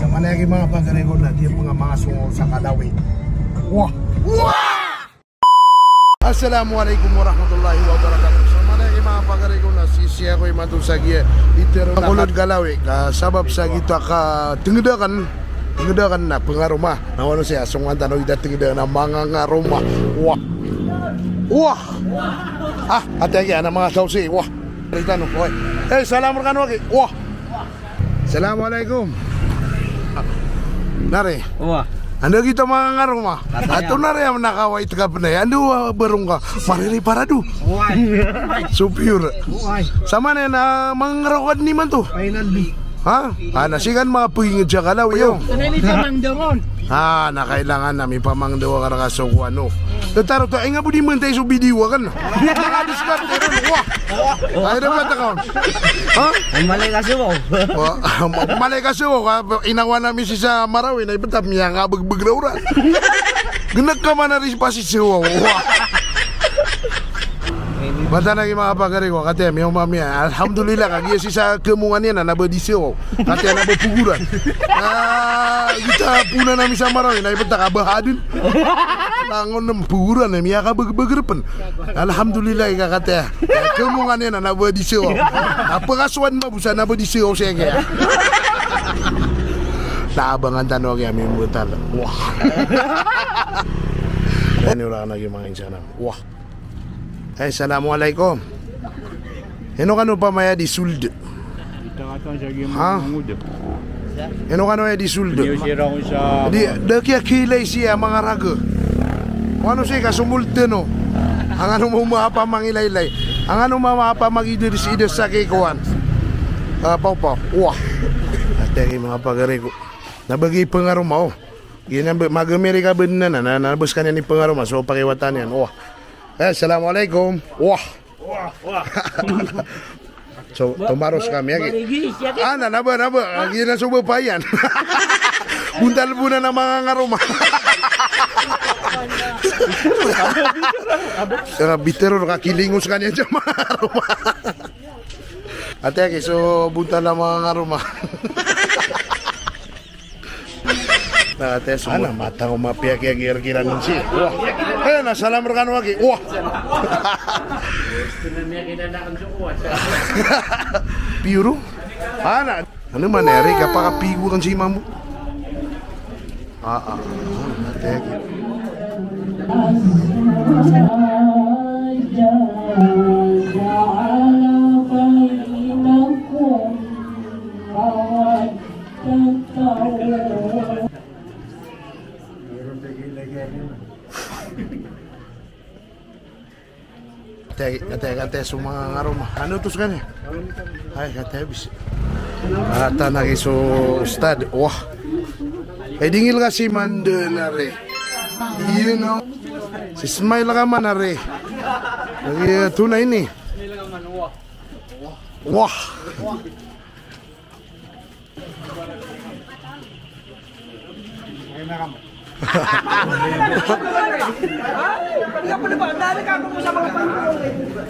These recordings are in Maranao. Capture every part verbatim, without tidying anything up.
Manayagi manga pagari ko na di pn nga manga songo sa Kalawi. Wah! Wah! Assalamu alaikum warahmatullahi wabarakatuh. So, manayagi manga pagari ko na sisii ako imanto sa giya iter na kolod Kalawi. Ka sabap sa giyoto a katngd akn, tngd akn na pngaroma. Na wano siya, songowan tano giyoto a tngd akn na manga ngaroma. Wah! Wah! Ah, ati aki, ana manga taw si, wah! Ritano, oy. Eh, salam rkano aki. Wah! Assalamu alaikum. Nari. Wah. Anda giyoto manga ngaroma? Kataya. Ato nari a manga kawai teka pnay. Anda wa barong ka. Mariri parado. Wai. Supir. Wai. Samanaya na manga ngaroma ka dn imanto. Final B. Ha? Ah, na sii kan manga pagingd sa Kalawi, yo. Ano ini sa mangdongon? Ah, na kailangan na mipamangdaw ka rka so kowan, o. Tataroto, ay nga bo di mantay so bidiwa kan. Manga diskarte ron, wah. Ay, dapat ako. Ha? Ay, malay ka so, o. Wa-, malay ka so, o. Inawa na mi sii sa Marawi, na ibetap miya nga begbeg rawra. Gnk ka mana ri pasi so, o. Wah. Mataan aki manga pagari ko, kataya, miyaoma miya. Alhamdulillah, kagiya sii sa Kemongan iyan, na ba di so, o. Kataya na ba pogoran. Ah, giyoto a ponan ami sa Marawi, na ipetak a ba hadn. Langon nem pogoran, eh, miyakabegbeg rpn. Alhamdulillah, ika kataya. Kemongan iyan, na ba di so. Apa kasowan mabosa, na ba di so, o, seke. Na abangan tano aki ami mbotal. Wah. Ini orang lagi main sana. Wah. Eh, assalamu alaikum. Ino kano pamayad i sold? Ha? Ino kano aya di sold? Di, da kiyakiilay siya manga raga. Wano siya ka somold tano. Angano mo mapamangilay-ilay. Angano mo mapamangidar-idar sa kikowan. Ah, paw, paw. Wah. Ati aki manga pagari ko. Na ba giya i pangaroma, o. Giya na ba, mag-Amerika ba dn na, na, na ba skaniyan i pangaroma, so pakiwatan iyan. Wah. Eh, assalamu alaikum. Wah. Wah, wah. So, tomaros kami, aki. Ana, na ba, na ba. Giya na so ba payan. Bontal bo na na manga ngaroma. Sa bitero ka kilingo skaniyan sa manga ngaroma. Ati aki, so bontal a manga ngaroma. Na, ati, so ana, mata ko mapiya kiya gir kiran si. Wah. Eh, na salam rkano aki. Wah. Piyoro. Ana. Ano man, eri ka pakapigo kan si Imam. Ah, ah. Ati aki. Ati, ati, ati, so manga ngaroma. Ano to skaniyan? Ay, ati, bis. Ata na ki so ustad. Wah. Ay, dingil ka si Manda na re. Iyo, no? Si Smile ka man na re. Lagi, eh, tuna ini. Wah.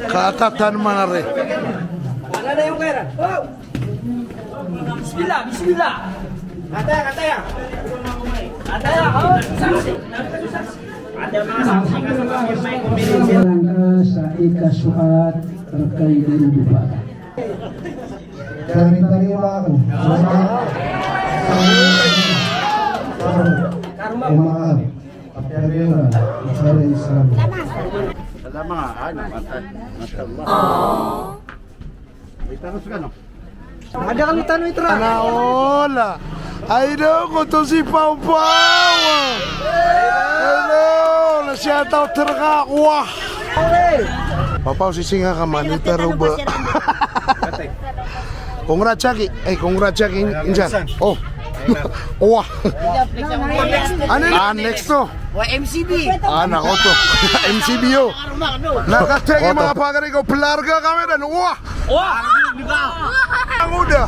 Katatan man ari. Bismillah, bismillah. Kataya, kataya. Kataya, oh, saksi. Ada mga saksi. Sa ikasuat, rekay di rubupa. Tari-tari ba ako? Umaar. Tari na. Tari Islam. Salama nga, ah, namatay. Masha Allah. Itaros ka, no? Ada kami tano itra. Ana, ola. Ay, daw ko to si Pawpaw. Hello, na siya taw terka. Wah. Pawpaw, sisii nga ka man, ita roba. Congrats aki. Eh, congrats aki, insan. Oh. Wah. Ano? Ah, next to. Wa M C B. Ah, nako to. M C B yo. Nakategi mga pagari ko, pelarga kami dan. Wah. Wah! Manguda! Manguda!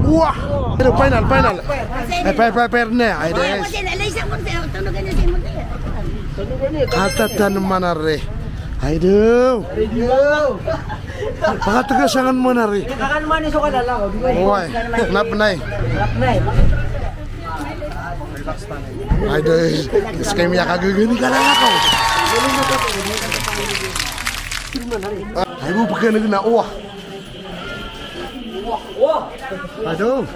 Wah! Pero final, final. Eh, pair, pair, pair na. Ay, des. Katatan man ari. Ay, do. Pakatgas angan man ari. Kakan man i so kalalaw. Oway. Nap nay. Nap nay. Ay, doy. Skay miyakagagani kalalaw ko. Ay, bo pagkanag na. Owah. Ado.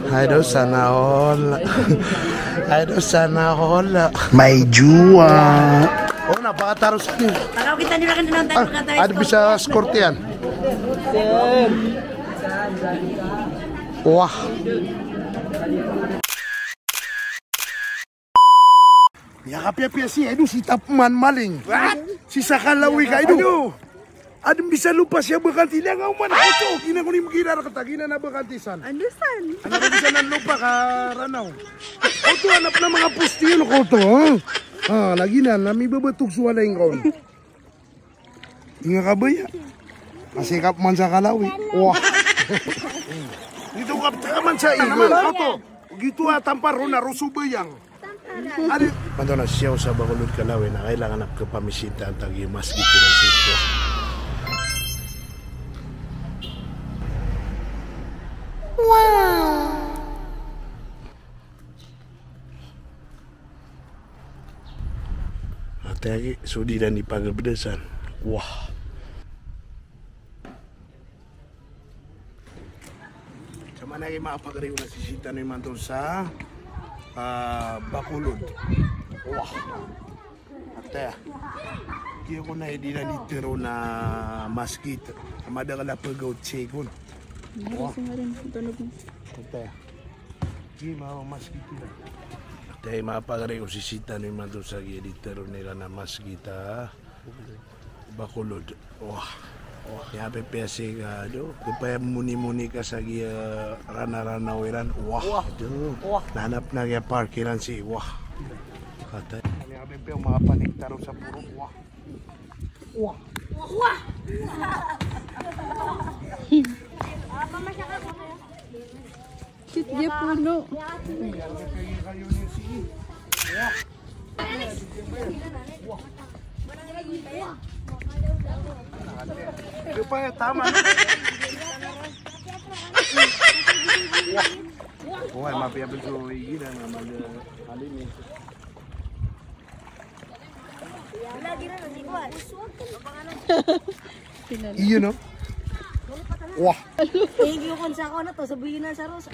Ay, do sana all. Ay, do sana all. May jowa. O, napakataros ini. Taraw kita nila kan. Ah, ada bisa skortian. Wah. Miyakapiyapiya si, ay do, si Tapman Maling. What? Si Sakalawi ka, ay do. Aden bisa lopa siya bakanti, langaw man oto. Gina ko ni mgira rktagina na bakanti san. Ando san? Ano bisa nan lopa ka Ranaw? Oto, anap na manga posti yon ko oto, ha? Ha, lagi na, na mibabatog so walay ngka on. Inga ka baya. Kasi kap man sa Kalawi. Wah. Ito kap man sa Igo. Oto. Gito a tampar ron a Roso Bayang. Adi. Pantona siyaw sa Bacolod Kalawi na kailangan a kapamisitaan ta giya masgit iran sii. Wow. Atay agi, so di iran di pagabdasan. Wah. Sa mana agi mapagari ko na sisita no imanto sa, ah, Bacolod. Wah. Atay. Giya ko na di iran di tero na masgit. Madakl a pagaw tsegon. Wah. Atay. Giya ma masgit iran. Atay, mapagari ko sisita no imanto sa giya di tero iran na masgit a Bacolod. Wah. Wah. Iya pipiya sii ka, ado, kapamoni-moni ka sa giya Rana-Ranaw iran. Wah. Wah. Ado. Wah. Na hanap na giya park iran sii. Wah. Atay. Iya pipiya makapanik taro sa poro. Wah. Wah. Wah. Shit, dia puno. Oway, mapiya pn so igi na nga mali, mali ni. Iyo, no? Wah. Thank you kon sa kowan oto, sa bigay na sa Rose.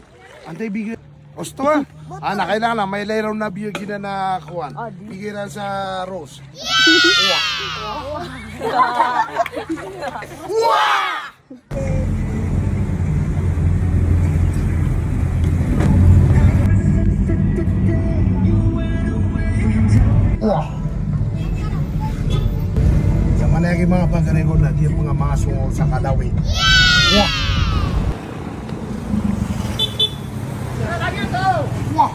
Antay bigay. Osto, ah. Ah, na kailangan na mailay ron na bigay na na kowan. Ah, di. Bigay na sa Rose. Wah. Wah. Wah. Sa mana agi manga pagari ko na di manga manga so sa Kalawi. Wah. Wah.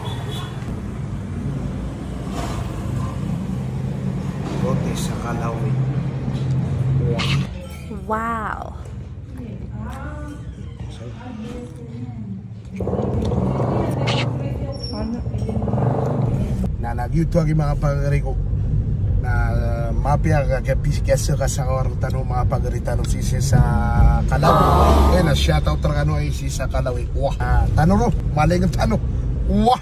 Roti sa Kalawi. Wah. Wow. Na, na giyoto agi manga pagari ko. Na, mapiya ka, ka pis-, ka sa, ka sa kawar tano manga pagari tano sii sa Kalawi. Eh, na shout out rkano sii sa Kalawi. Wah. Ah, tano ron, malingd tano. Wah.